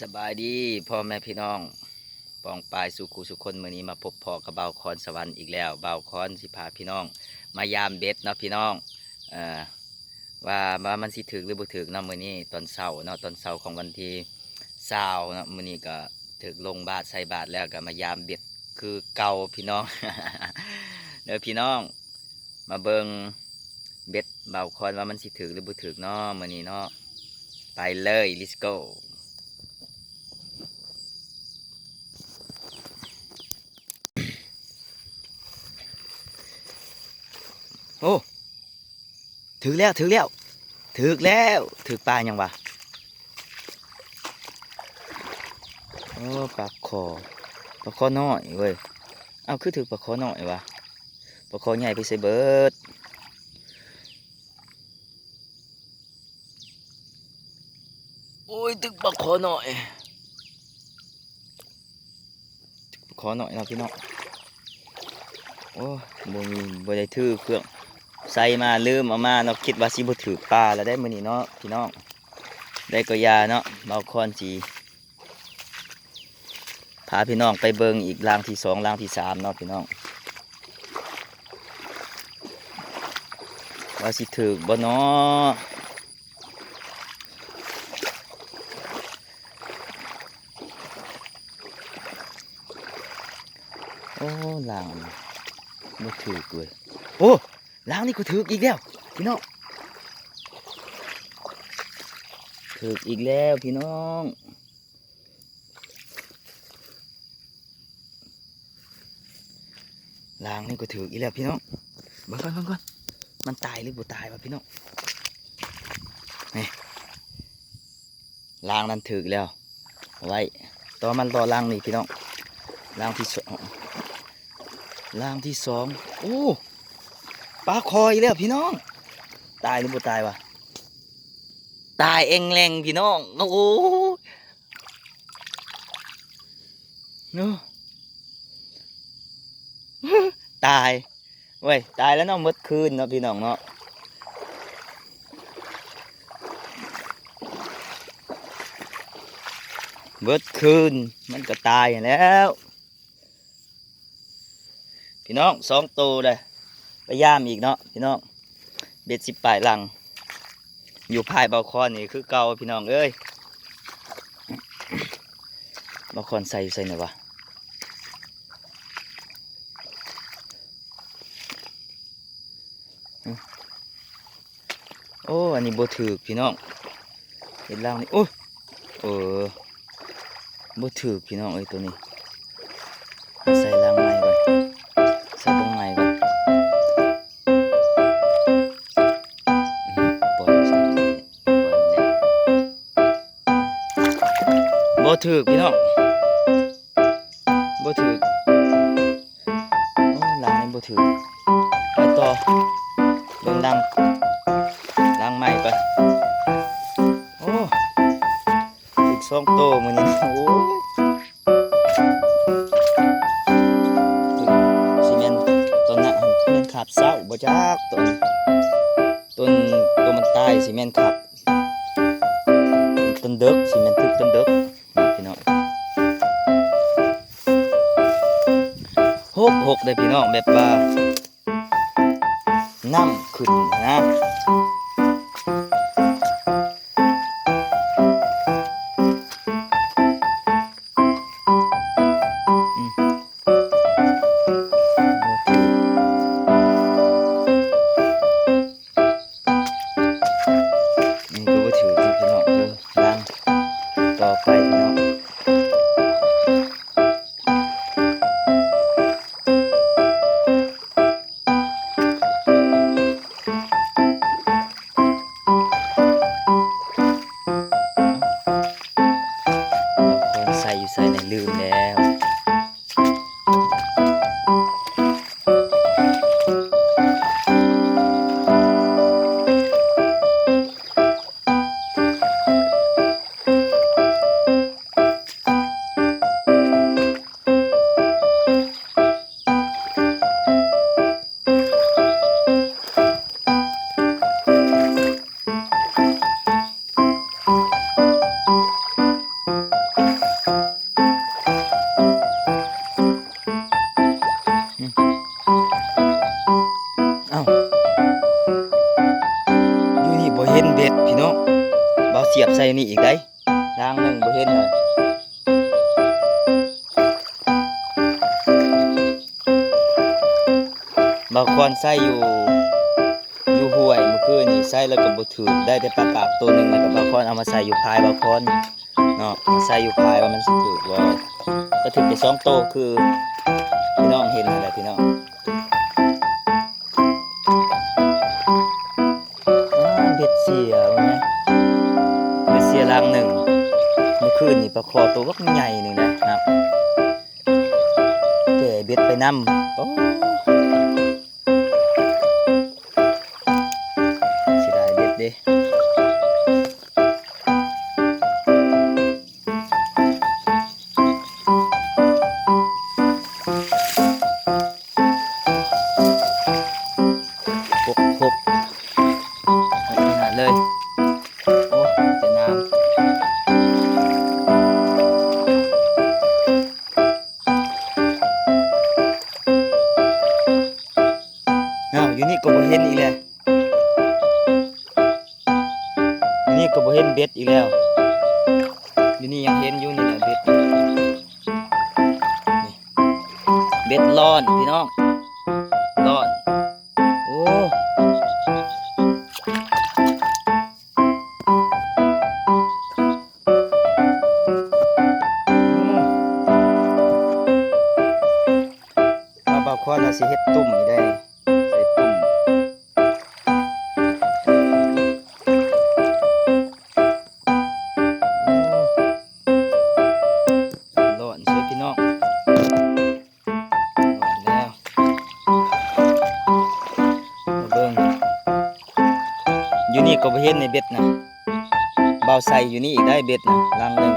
ສະບາຍດີພໍ່ແມ່ພີ່ນ້ອງປ້ອງປາຍສູ່ຄູ່ສູ່ຄົນ. ມື້ນີ້ມາພົບພໍ້ກັບບ່າວຄອນສະຫວັນອີກແລ້ວ. ບ່າວຄອນຊິພາພີ່ນ້ອງມາຢາມເບັດເນາະພີ່ນ້ອງ. ເອີ ວ່າ ວ່າມັນຊິຖືກຫຼືບໍ່ຖືກເນາະ. ມື້ນີ້ຕອນເຊົ້າເນາະ ຕອນເຊົ້າຂອງວັນທີຊາວເນາະ. ມື້ນີ້ກໍຖືກລົງບາດໃສ່ບາດແລ້ວ ກໍມາຢາມເບັດຄືເກົ່າພີ່ນ້ອງ ເດີພີ່ນ້ອງ. ມາເບິ່ງເບັດບ່າວຄອນວ່າມັນຊິຖືກຫຼືບໍ່ຖືກເນາະມື້ນີ້ເນາະ. ໄປເລີຍ let's go. ໂອ້ ຖືກແລ້ວ ຖືກແລ້ວ ຖືກແລ້ວ. ຖືກປາຫຍັງວະ? ໂອ້ ປາຄໍ່ ປາຄໍ່ນ້ອຍເວີຍ. ເອົ້າ ຄືຖືກປາຄໍ່ນ້ອຍວະ? ປາຄໍ່ໃຫຍ່ໄປໃສເບິດ? ໂອ້ຍ ຖືກປາຄໍ່ນ້ອຍ ຂໍໜ້ອຍເນາະພີ່ນ້ອງ. ໂອ້ ບໍ່ມີ ບໍ່ໄດ້ຖືເຄື່ອງໃສ່ມາ ລືມເອົາມາເນາະ. ຄິດວ່າຊິບໍ່ຖືກປາແລ້ວເດ້ມື້ນີ້ເນາະພີ່ນ້ອງ. ໄດ້ກໍຢ່າເນາະ ບ່າວຄອນຊິພາພີ່ນ້ອງໄປເບິ່ງອີກລາງທີສອງ ລາງທີສາມເນາະພີ່ນ້ອງ ວ່າຊິຖືກບໍ່ເນາະ. ໂອ້ ລາງອັນນີ້ບໍ່ຖືກເວີຍ. ໂອ້ ລາງນີ້ກໍຖືກອີກແລ້ວພີ່ນ້ອງ ຖືກອີກແລ້ວພີ່ນ້ອງ. ລາງນີ້ກໍຖືກອີກແລ້ວພີ່ນ້ອງ. ເບິ່ງກ່ອນ ເບິ່ງກ່ອນ ມັນຕາຍຫຼືບໍ່ຕາຍວະພີ່ນ້ອງ. ນີ້ ລາງນັ້ນຖືກແລ້ວ ໄວ້ ຕໍ່ມາລໍລາງນີ້ພີ່ນ້ອງ. ລາງທີສອງ ລາງທີສອງ. ໂອ້ ປາຄໍ່ອີກແລ້ວພີ່ນ້ອງ. ຕາຍຫຼືບໍ່ຕາຍວະ? ຕາຍແອ່ງແລ່ງພີ່ນ້ອງ. ໂອ້ ໂອ້ ຕາຍ ໂອ້ຍ ຕາຍແລ້ວເນາະ. ໝົດຄືນເນາະພີ່ນ້ອງເນາະ ໝົດຄືນ ມັນກໍຕາຍຫັ້ນແລ້ວ. ພີ່ນ້ອງ ສອງໂຕເດ້ ໄປຢາມອີກເນາະພີ່ນ້ອງ. ເບັດສິບປາຍລັງ ຢູ່ພາຍບ່າວຄອນນີ້ຄືເກົ່າພີ່ນ້ອງເອີຍ. ບ່າວຄອນໃສ່ຢູ່ໃສແນ່ວະ? ໂອ້ ອັນນີ້ບໍ່ຖືກພີ່ນ້ອງ ເຮັດລາງນີ້. ໂອ້ ເອີ ບໍ່ຖືກພີ່ນ້ອງເອີຍ ໂຕນີ້. ໃສ່ລາງໃໝ່ກ່ອນ ໃສ່ບ່ອນໃໝ່ກ່ອນ. ບໍ່ຖືກພີ່ນ້ອງ ບໍ່ຖືກ. ໂອ້ ລາງນີ້ບໍ່ຖືກ. ໄປຕໍ່ ເບິ່ງລາງ ລາງໃໝ່ກ່ອນ. ໂອ້ ຖືກສອງໂຕມື້ນີ້. ໂອ້ຍ ຊິແມ່ນຕອນນັ້ນ ແມ່ນຄາບເຊົ້າບໍ່ຈັກ. ຕອນ ຕອນ ຕອນມັນຕາຍຊິແມ່ນຄາບ ຕອນເດິກ ຊິແມ່ນຖືກຕອນເດິກພີ່ນ້ອງ. ຫົກຫົກເດ້ພີ່ນ້ອງ ແບບວ່ານ້ຳຂຶ້ນນະ. ນີ້ກໍບໍ່ຖືກເນາະພີ່ນ້ອງເອີຍ. ລາງຕໍ່ໄປພີ່ນ້ອງ. ຄວນໃສ່ຢູ່ໃສແນ່ ລືມແລ້ວ. ທາງໜຶ່ງບໍ່ເຫັນເລີຍ. ບ່າວຄອນໃສ່ຢູ່ ຢູ່ຫ້ວຍມື້ຄືນນີ້ ໃສ່ແລ້ວກໍບໍ່ຖືກ ໄດ້ແຕ່ປາປາກໂຕໜຶ່ງ ແລ້ວກໍບ່າວຄອນເອົາມາໃສ່ຢູ່ພາຍບ່າວຄອນເນາະ ມາໃສ່ຢູ່ພາຍວ່າມັນຊິຖືກບໍ່ ກໍຖືກໄປສອງໂຕ ຄືພີ່ນ້ອງເຫັນຫັ້ນແຫຼະພີ່ນ້ອງ. ອ້າ ເບັດເສຍ ເບິ່ງແມ ເບັດເສຍລັງໜຶ່ງ. ມື້ຄືນນີ້ປາຄໍໂຕບັກໃຫຍ່ໜຶ່ງນະ ແກ່ເບັດໄປນຳ. ໂອ້ ເສຍດາຍເບັດເດ້. ໂອ້ ໂອ້ ຂະໜາດເລີຍ. ໂອ້ ເສຍນ້ຳ. ອ້າວ ຢູ່ນີ້ກໍບໍ່ເຫັນອີກແລ້ວ. ນີ້ກໍບໍ່ເຫັນເບັດອີກແລ້ວ. ຢູ່ນີ້ຍັງເຫັນຢູ່ນີ້ແຫຼະເບັດ. ນີ້ ເບັດລ້ອນພີ່ນ້ອງ ລ້ອນ. ໂອ້ ອືມ ບ່າວຄອນວ່າຊິເຮັດຕຸ້ມນີ້ໄດ້ ໃສ່ຕຸ້ມ. ໂອ້ ຮ້ອນເຊີຍພີ່ນ້ອງ ຮ້ອນແລ້ວ. ມາເບິ່ງ ຢູ່ນີ້ກໍບໍ່ເຫັນໃນເບັດນະ ບ່າວໃສ່ຢູ່ນີ້ອີກໄດ້ເບັດນະ ລັງໜຶ່ງ.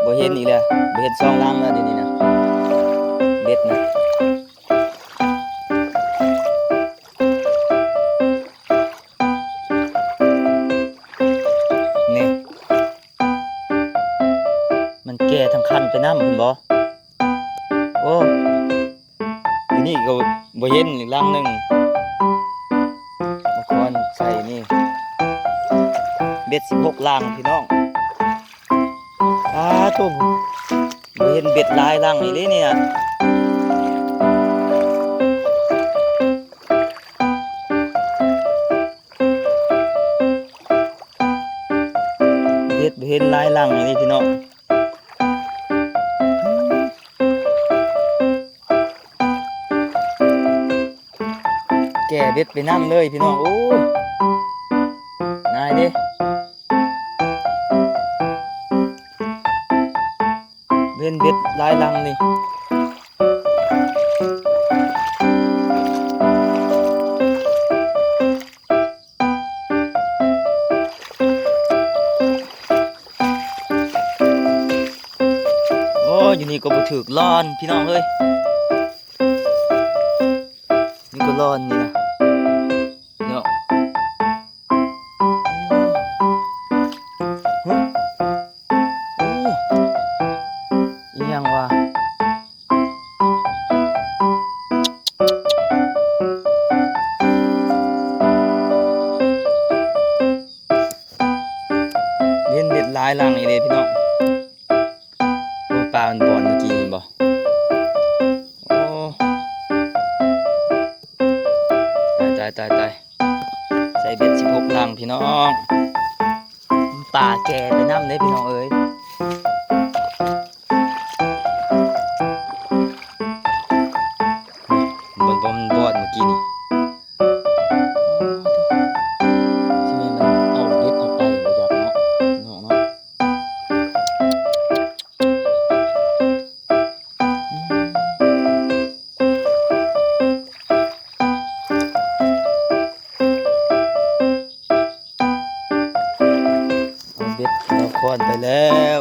ບໍ່ເຫັນອີກແລ້ວ ບໍ່ເຫັນສອງລັງແລ້ວດຽວນີ້ນະ ເບັດນະ. ນີ້ ມັນແກ່ທັງຄັນໄປນຳພຸ້ນບໍ? ໂອ້ ຢູ່ນີ້ກໍບໍ່ເຫັນອີກລັງໜຶ່ງ ມາຄອນໃສ່ນີ້ ເບັດສິບຫົກລັງພີ່ນ້ອງ. ອ້າ ໂທ້ ບໍ່ເຫັນເບັດຫຼາຍລັງອີ່ຫຼີນີ້ນະ ເບັດບໍ່ເຫັນຫຼາຍລັງອີ່ຫຼີພີ່ນ້ອງ. ແກ່ເບັດໄປນຳເລີຍພີ່ນ້ອງເອີຍ. ໂອ້ຍ ນາຍເດ້ ເຫັນເບັດຫຼາຍລັງນີ້. ໂອ້ ຢູ່ນີ້ກໍບໍ່ຖືກລ້ອນພີ່ນ້ອງເອີຍ ນີ້ກໍລ້ອນນີ້ນະເນາະ. ໂອ້ ອີ່ຫຍັງວະ? ເຫັນເບັດຫຼາຍລັງອີ່ຫຼີພີ່ນ້ອງ. ໂອ້ ປາມັນບອນເມື່ອກີ້ນີ້ບໍ່? ໂອ້ ຕາຍໆໆໆ ໃສ່ເບັດສິບຫົກລັງພີ່ນ້ອງ ປາແກ່ໄປນຳເດ້ພີ່ນ້ອງເອີຍ. ມັນບໍ່ ມັນບອດເມື່ອກີ້ນີ້ ຊິແມ່ນມັນເອົາເບັດເຂົ້າໄປບໍ່ຈັກເນາະ ເນາະ ເນາະ. ເອົາເບັດແນວຄອນໄປແລ້ວ.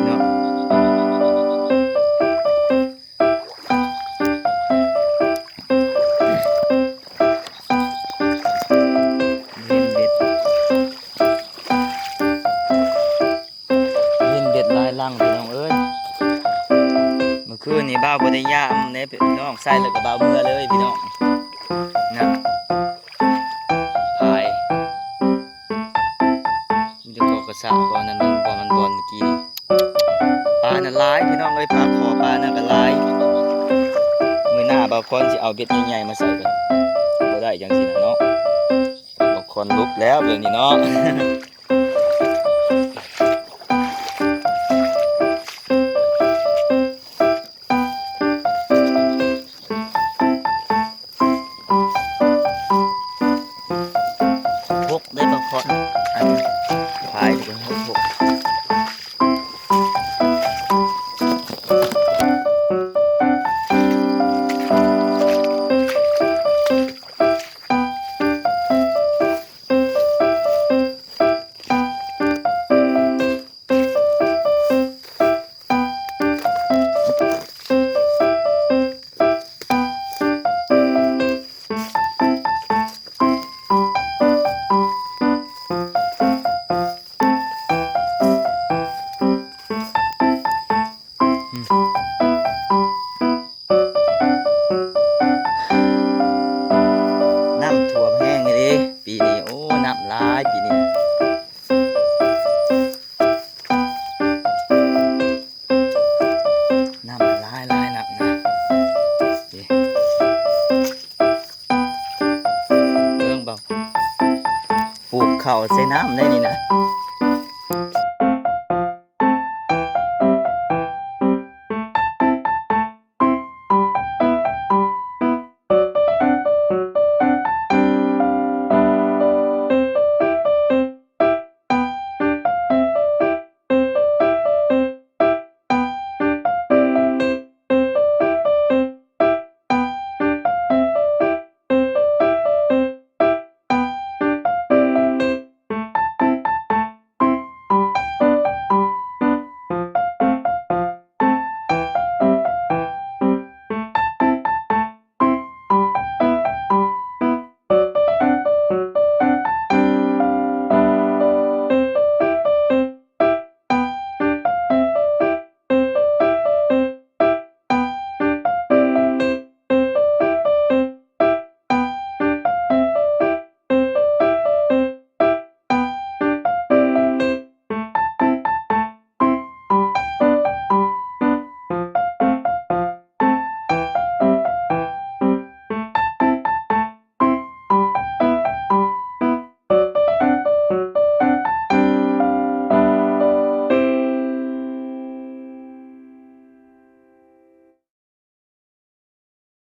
ເນາະ ເຫັນເບັດ ເຫັນເບັດຫຼາຍລັງພີ່ນ້ອງເອີຍ. ຄືນນີ້ບ່າວບໍ່ໄດ້ຍາມເດ້ພີ່ນ້ອງ ໃສ່ແລ້ວກໍບ່າວເມືອເລີຍພີ່ນ້ອງ ນະ ພາຍ ມີແຕ່ກໍກະສະ ເພາະອັນນັ້ນມັນ ເພາະມັນບ່ອນເມື່ອກີ້ນີ້ ປານະຫຼາຍພີ່ນ້ອງເອີຍ ປາຂໍປານະກະຫຼາຍ ມື້ໜ້າບ່າວຄອນຊິເອົາເບັດໃຫຍ່ໆມາໃສ່ກັນ ບໍ່ໄດ້ຈັ່ງຊີ້ນະເນາະ ບ່າວຄອນຫຼຸດແລ້ວເລື່ອງນີ້ເນາະ. ຫົກໄດ້ປາຄອນ ອັນພາຍເປັນຫົກຫົກ. ນ້ຳຖ້ວມແຮງອີ່ຫຼີປີນີ້ ໂອ້ ນ້ຳຫຼາຍປີນີ້ ນ້ຳຫຼາຍໆ ນ້ຳນະ ເບິ່ງເບິ່ງ ປູກເຂົ້າໃສ່ນ້ຳໄດ້ນີ້ນະ.